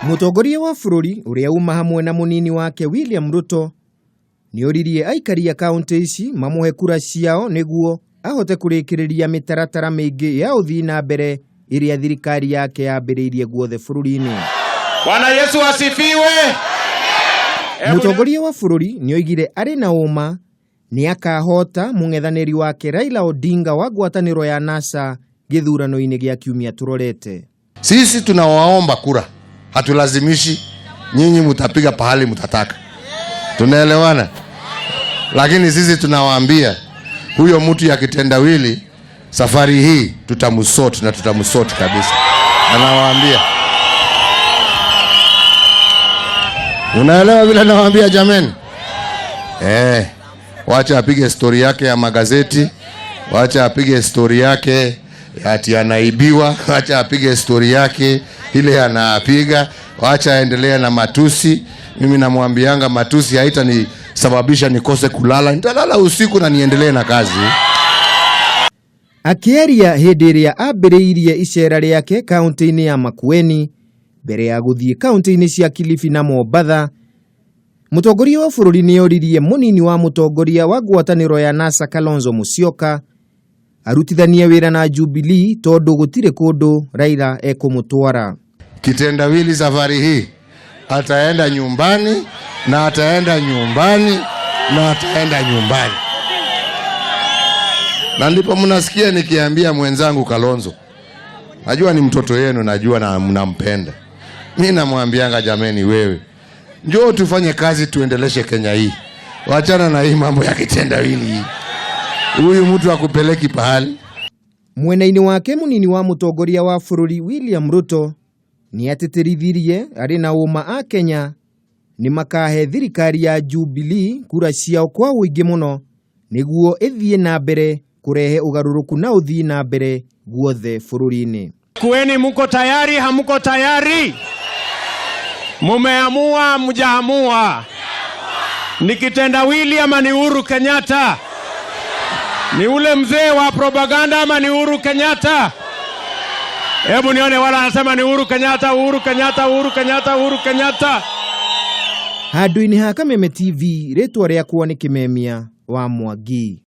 Mũtongoria wa bũrũri ũrĩa uma hamwe na mũnini wake William Ruto nĩoririe aikari a kaunti ici mamũhe kura ciao nĩguo ahote kũrĩkĩrĩria mĩtaratara mĩingĩ ya ũthii na mbere ĩrĩa thirikari yake yambĩrĩirie guothe bũrũri-inĩ. Bwana Yesu asifiwe. Mũtongoria wa bũrũri nĩoigire arĩ na ũma nĩakahota mũng'ethanĩri wake Raila Odinga wa ngwatanĩro ya NASA gĩthurano-inĩ gĩa kiumia tũrorete. Sisi tunawaomba kura, hatulazimishi. Nyinyi mutapiga pahali mtataka, tunaelewana. Lakini sisi tunawaambia huyo mtu ya kitendawili, safari hii tutamsort na tutamsort kabisa. Anawaambia, unaelewa vile nawaambia jameni? Wacha apige stori yake ya magazeti, wacha apige stori yake ati anaibiwa, wacha apige stori yake ile anapiga, wacha aendelee na matusi. Mimi namwambianga matusi haitanisababisha nikose kulala, nitalala usiku na niendelee na kazi. Akĩaria hĩndĩ ĩrĩa ambĩrĩirie icera rĩake kaunti-inĩ ya Makueni mbere ya gũthiĩ kaunti-inĩ cia Kilifi na Mombatha, mũtongoria wa bũrũri nĩoririe mũnini wa mũtongoria wa ngwatanĩro ya NASA Kalonzo Musyoka arutithanie wĩra na Jubilee tondũ gũtirĩ kũndũ Raila ekũmũtwara. Kitendawili safari hii ataenda nyumbani na ataenda nyumbani na ataenda nyumbani, na ndipo mnasikia nikiambia mwenzangu Kalonzo, najua ni mtoto yenu, najua na mnampenda. Mi namwambianga jameni, wewe njoo tufanye kazi, tuendeleshe Kenya hii, wachana na hii mambo ya kitendawili hii. Huyu mtu akupeleki pahali. Mwena-inĩ wake mũnini wa mũtongoria wa bũrũri William Ruto nĩatĩtĩrithirie arĩ na ũma a Kenya nĩmakahe thirikari ya Jubilee kura ciao kwa ũingĩ mũno nĩguo ĩthiĩ na mbere kũrehe ũgarũrũku na ũthii na mbere guothe bũrũri-inĩ. Kueni, muko tayari? Hamuko tayari? Mumeamua? Mjaamua? Ni kitendawili ama ni Uhuru Kenyatta? Ni ule mzee wa propaganda ama ni Uhuru Kenyatta? Hebu nione wala anasema ni Uhuru Kenyatta, Uhuru Kenyatta, Uhuru Kenyatta, Uhuru Kenyatta. Handũ-inĩ ha Kameme TV rĩtwa rĩakwa nĩ Kĩmemia wa Mwangi.